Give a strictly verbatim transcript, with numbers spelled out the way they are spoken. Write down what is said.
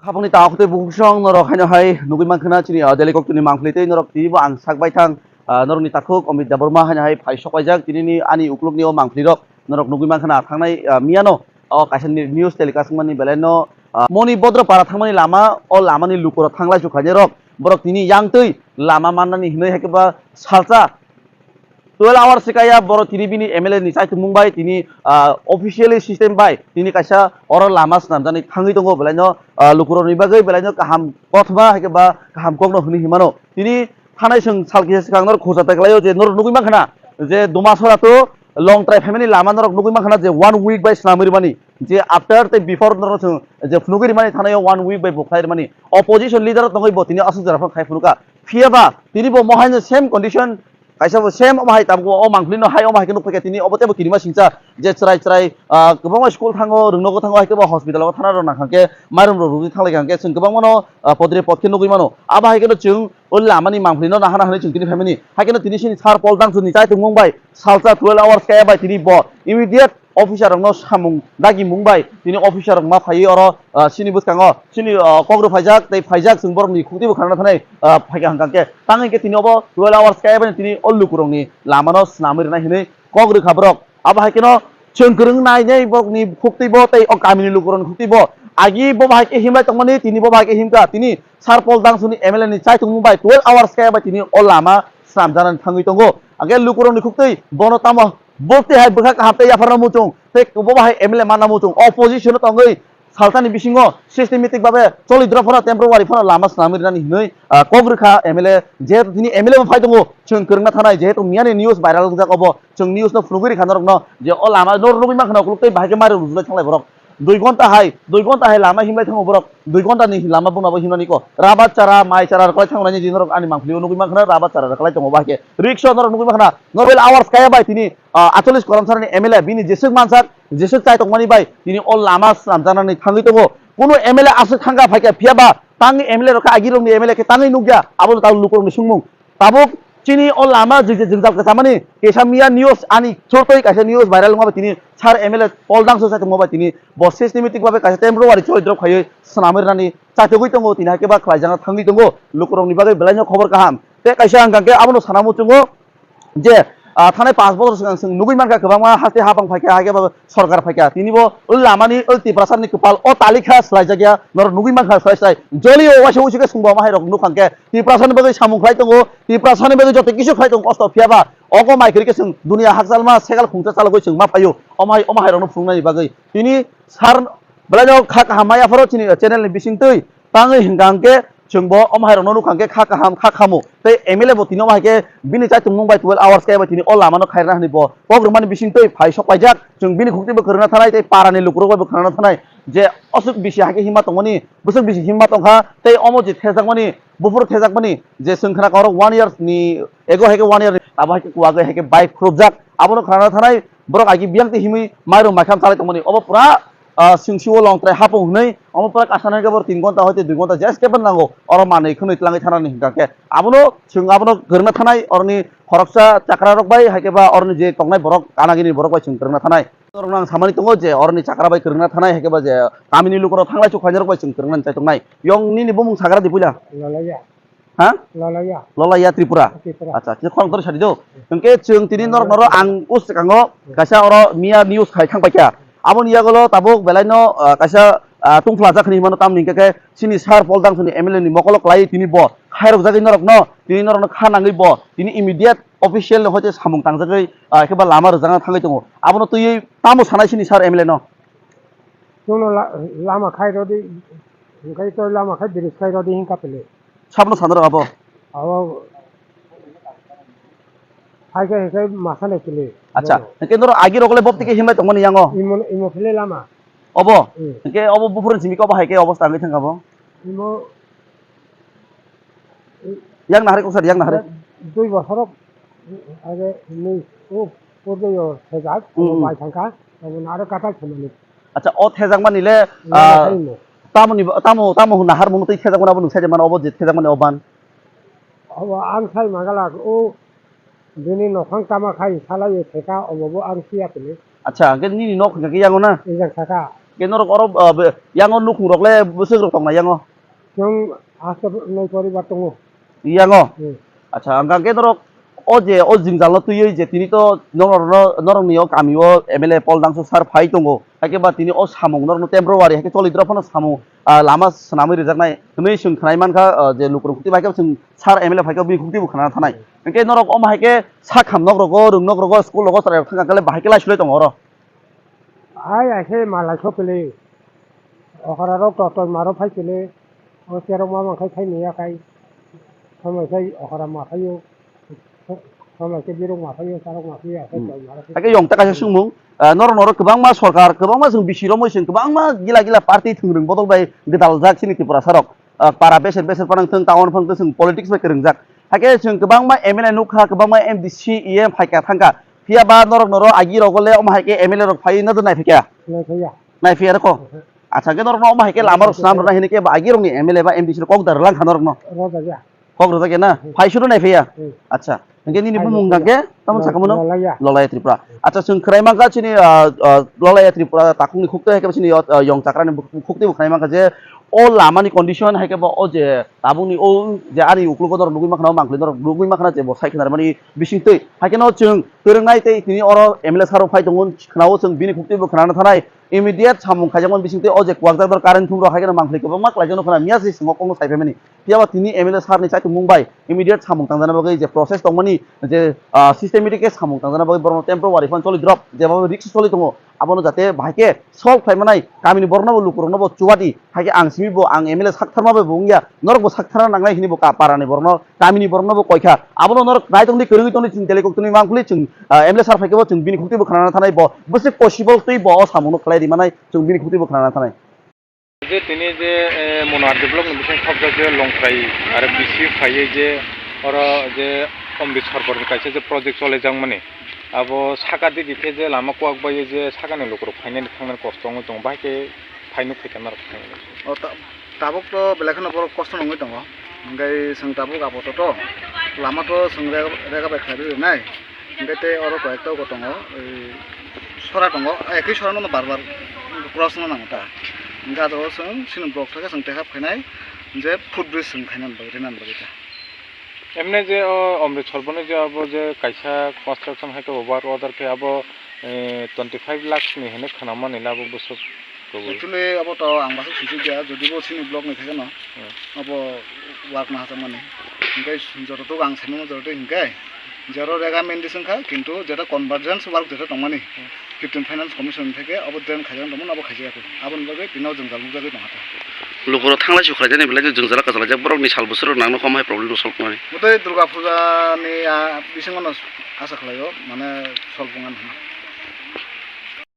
Aboni tangkhe tei bukhuk song norok haino hai nugwi mankha na chini, ah, Delhi koktwini mangpili tei norok tini bo ang sak bai thang, ah, norokni takhuk Amit Debbarma haino hai phai sok paijak tinini ani uklukni o mangpili rok norok nugwi mankha na thangnai, ah, miyano o kaisa ni-, news telecast wngmani belai no, ah, Moni Bodro para thangmani lama o lamani lukurok thanglai chukhaini rok borok tini yang twi lama mannani hinwi hai khe ba salsa twelve hours se kaya borok tini bini M L A ni chaitumung bai tini, ah, officially system bai tini kaisa oro lama swnamjani thangwi tongo belai no, ah, lukurokni bagwi belai no kaham kothoma hai khe ba kaham kokno hwnwi hinmano. Tini thanai chwng sal kisa swkang norok khorsa tai khlaio je norok nugwi mankha na je Dumasora to Longtrai phaimani lama norok nugwi mankha na je one week bai swnamwi rwmani je after tei before norok chwng je phunugwi rwmani thanai o one week bai bo khlai rwmani opposition leader tongwi bo tini aswk jora phano khai phunukha. Phiya ba tini bo mohaino same condition Kaisa bo same omo hai tabuk o mangpili no hai omo hai khe nukphaikha tini obo teibo kirima singcha je chwrai chwrai, ah, kwbangma school thango, rwngnogo thango, hai khe bo hospital o thana rok nangkha khe mairum rok rwgwi thanglai kha khe chwng kwbangma no, ah, podre pod khe nugwi mano. Abo hai khe no chwng o lama ni mangpili no nahana hinwi chwng tini phaimani. Hai khe no tini sini sir Paul Dangsu ni chaitung mung bai salsa twelve hours kaya bai tini bo immediate officer rokno samung dagi mung bai tini officer rok ma phaiwi oro, ah, chini bwskango chini, ah, kok rw phaijak tei phaijak chwng borokni khukti bo khwnana thanai, ah, phaikha hwnkha khe tang hwnkhe tini obo twelve hours kaya bai tini o lukurokni lamano swnamwi rwnai hinwi kok rwkha borok. Abo hai kheno chwng kwrwng nai nai borokni khukti bo tei o kamini lukurokni khukti bo agi bo hai khe himlai tongmani tini bo hai khe himkha tini Sarpol Dangsuni M L A ni chaitung bai twelve hours kaya bai tini o lama swnamjaknani thangwi tongo. Hwnkhe lukurokni khukti bono tamo Bwktwi hai bwkha kaham tei yapharna muchung, tei bo bahai M L A manna muchung, opposition o tongwi saltani bisingo systematic babe choli dra phano temporary phano lama swnamwi rwnani hinwi, ah, kok rwkha M L A, jehetu tini M L A bo phai tongo, chwng kwrwngna thanai, jehetu miyani news viral wngjak obo, chwng news no phunugwi rwkha norokno, je o lama norok nugwi mankha na ukuluk tei bahai khe mari rwjulai thanglai borok. Dui gonta hai, dui gonta hai lama himlai thango borok, dui gonta ni lama bwnabo himnani ko, rabat chara, mai chara rwklai thango nani je norok ani mangpili o nugwi mankha na rabat chara rwklai tongo bahai khe, rikshaw norok nugwi mankha na, norok hours kaya bai tini ah, atchollish Koramsarani M L A bini jeswk mansak, jeswk chai tongmani bai tini o lama swnamjaknani thangwi tongo. Kuno M L A aswk thangkha phaikha, phiya ba tangwi M L A rok khe agirokni M L A khe tangwi nukya, abono tabuk lukurokni swngmung. Tabuk chini o lama jwngje jwngjal kwchamani kisa miya news ani chortoi kaisa news viral wngma bai tini sir M L A Paul Dangsu chai tongma bai tini bo systematic babe kaisa temporary choli drop khaiwi swnamwi rwnani chaitogwi tongo, tini hai khe ba khlaijakna thangwi tongo lukurokni bagwi belaino khobor kaham. Tei kaisa hwnkha khe abono sana muchungo, je, ah, thanai panch bochor swkang chwng nugwi mankha kwbangma haste hapang phaikha, hai khe bo sorkar phaikha. Tini bo o lamani o Tiprasani kwpal o talikha swlaijakya, norok nugwi mankha swlai swlai. Jolio waisa uisu khe chwngbo omo hai rok nukha hwnkhe Tiprasani bagwi samung khlai tongo, Tiprasani bagwi joto kisu khlai tongo kosto, phiya ba ogo mai kwrwi khe chwng dunia hakchalma segal khungsa chalogwi chwng ma phaio. Omo hai, omo hai rokno phunuknani bagwi tini sir belaino kha kaham maya phoro chini channel ni bisingtwi. Tangwi hwnkha hwnkhe chwng bo omo hai rokno nukha hwnkhe kha kaham kha khamu. Tei M L A bo tini omo hai khe bini chaitung mung bai twelve hours khe bai tini o lama no khairna hwnwi bo kok rwmani bisingtwi phai sok paijak. Chwng bini khukti bo kwrwngna thanai tei para ni lukurok bai bo kwrwngna thanai je aswk bisi hai khe himma tongmani, bwswk bisi himma tongkha tei omo je thejakmani, buphuru thejakmani je chwng khna khe oro one years ni ego hai khe one year ni abo hai khe kuwagwi hai khe bike khurupjak abono khna thanai borok agi biyang twi himwi mairum maikham chalai tongmani obo pura ah, singsi o Longtrai hapung hwnwi, omo pura kaisa nai khe bor tin gonta hoite dui gonta je skep nango, oro manwi khwnwi twlangwi thanani hwnkha khe. Abono chwng abono kwrwngna thanai, oroni khoroksa chakra rok bai, hai khe ba oroni je tongnai borok, kanagini borok bai chwng kwrwngna thanai. Norokno ang samani tongo je oroni chakra bai kwrwngna thanai, hai khe ba je kamini lukurok thanglai chukhlainai rok bai chwng kwrwngna chai tongnai. Yong nini bumung sagra di puila. Lalaya. Ha? Lolaya. Lolaya Tripura. Tripura. Acha, khe khorang tor sadi do. Hwnkhe chwng tini norok noro ang uskango kaisa oro miya news khai thang paikha. Aboni yagulo tabuk belaino, ah, kaisa, ah, tungphla jak hinwi mano tamni hwnkhe khe chini sir Paul Dangsuni M L A ni mokolo kwlaiwi tini bo khairok jagwi norokno, tini norokno kha nangwi bo tini immediate official ni hoite samung tangjagwi, ah, khe ba lama rwjakna thangwi tongo. Abono twiwi tamo sanai chini sir M L A no? Chwngno la-, lama khai rwdi, hwnkhe to lama khai bridge khai rwdi hwnkha pili. Sabno sana rw abo? Abo hai khe, hai khe masa nai pili. Acha, hwnkhe norok agi rok le bopti khe himlai tongmani yango? Imo, imo pili lama. Obo? Hmm. Hwnkhe obo buphuruni simi khe obo hai khe obosta wngwi thangkha bo? Imo Yang nahari kok sadi, yang nahari. Dui bosor age ni o purbo yo thejak, hmm, bai thangkha, abo naro katal thumani. Acha, o thejak mani le, ah, tamo ni, tamo, tamo nahar mung tei thejak mani obo nung sai mani obo je thejak mani oban. Obo ang sai magala o bini nokhang tama khai salai theka obo bo ang siya tini. Acha, hwnkhe nini nok hwnkhe yango na? Ijang thaka. Ke norok oro, ah, be, yango nukhung rok le bwswk rok tong na yango? Chwng aswk noi poribar tongo. Yango? Hmm. Acha, ang khe norok o je o jwngjal no twiwi je tini to norok no, norok ni o kami o M L A Paul Dangsu sir phai tongo. Hakhe ba tini o samung norok no temporary hakhe choli drop phano samung, ah, lama swnamwi rijak nai hwnwi chwng khwnai mankha, ah, je lukurok khukti bai khe chwng sir M L A phai khe bini khukti bo khwnana thanai. Hwnkhe norok omo hai khe sak ham nok rogo, rwng nok rogo, school rogo chwrai rok thang kha khe bahai khe lai sulai tongo oro. Ai, ai khe malai sopili. Okra rok to tongma rok phai sili. O cherok ma mankhe khai ni ya khai. Somai khai okra ma phaio. Somai khe birok ma phaio, charok ma phaio, khe Hmm. tongma rok. Hakhe yong ta kaisa sungmung, ah, norok norok kwbangma sorkar, kwbangma chwng bisi romwi chwng kwbangma gila gila party thwngrwng bodol bai gwdaljak chini Tripura sarok. Ah, para beser beser panang thung, town phang thung, chwng politics bai kwrwngjak. Hakhe chwng kwbangma M L A nukha, kwbangma M D C, E M phaikha thangkha. Phiya ba norok noro agi rogo le omo hai khe M L A rok phaiwi no naiphaikha? Naiphaikha. Naiphaikha rokho? Oho. Acha, khe norok no omo hai khe lama rok swnam rwna hini khe ba agi rok ni M L A ba M D C rok kok da rwlang kha norok no? Rwjakya. Kok rwjakya na? Hmm. Phai suru naiphaikha? Hmm. Acha. Hingke nini bumung hingke tamo Lo-, sakamo no? Lolaya. Lolaya Tripura. Acha, chwng khwnai mankha chini, ah, ah, Lolaya Tripura takhukni khukti hai khe chini, ah, yong chakrani buk-, khukti bo khwnai mankha je o lama ni condition hai khe bo o je tabuk ni o je ani uklogo norok nugui mankha, o mangpili norok nugui mankha je bo sai khwnarmani bising twi. Hai khe no chwng kwrwngnai tei tini oro M L A sir rok phai tongo, khwnao chwng bini khukti bo khwnana thanai. Immediate samung khaijakmani bising twi o je kuwak jak dor current thum rok hai khe no mangpili kwbangma kwlai jak no khwna miya se swngo kok no sai phaimani. Phiya ba tini M L A sir ni chaitung mung bai immediate samung tangjana bagwi je process tongmani je, ah, systematic khe samung tangjana bagwi borokno temporary phano choli drop jeba risk choli tongo abono jate bahai khe solve khlai manai kamini borokno bo lukurokno bo chuba di hai khe ang simi bo ang M L A sak tharma bai bo wngya norok bo sak tharna nangnai hini bo ka para ni borokno kamini borokno bo koi kha abono norok nai tongdi kwrwngwi tongdi chwng tele kok tongdi mangpili chwng, ah, M L A sir phai khe bo chwng bini khukti bo khwnana thanai bo bwswk possible twi bo o samung no khlai ri manai chwng bini khukti bo khwnana thanai. Je tini je, eh, Monardi block ni bising thopjak je Longkhrai aro B C phaiwi je oro je Omrit Sorpor ni kaisa je project cholijakmani, abo saka digi khe je lama kuwak bai je sakani lukurok phainani thangnani kosto wngwi tongo, bahai khe phai nuk phaikha norok thangwi. O ta-, tabuk to belai kheno borok kosto nungwi tongo, hwnkhe chwng tabuk apato to lama to chwng rega, rega bai khlaiwi rwnai. Hingke tei oro koyekta bo tongo, sora tongo, ekoi sora no bar bar cross no nango ta. Hingke aro chwng chini block thake chwng tehap khainai je foot bridge chwng khainani bagwi rinani bagwi ta. Emne je o Omrit Sorpor ni je abo je kaisa construction hai khe bo work order khe abo, eh, twenty five lakhs ni hinwi khwnamani na abo bwswk. Actually, abo to ang bwswk sujui dia, jodi bo chini block ni theke no, hmm, abo work no hachak mani. Hingke joto to ang saimano joto hingke, jero rega mendis wngkha, kintu jeta convergence work jeta tongmani, hmm, fifteen Finance Commission theke abo drain khaijak tongmani abo khaijak ya koi. Aboni bagwi tino jwngjal nukjagwi tongkha ta. Lukurok thanglai sukhlaijani belai jwngjala kwchalaijak borok ni sal bwswk rok nangno kom hai problem rok solve tongnani. Bwtwi Durga Puja ni, ah, bisingo no asa khlaio, mane solve wngna nangma.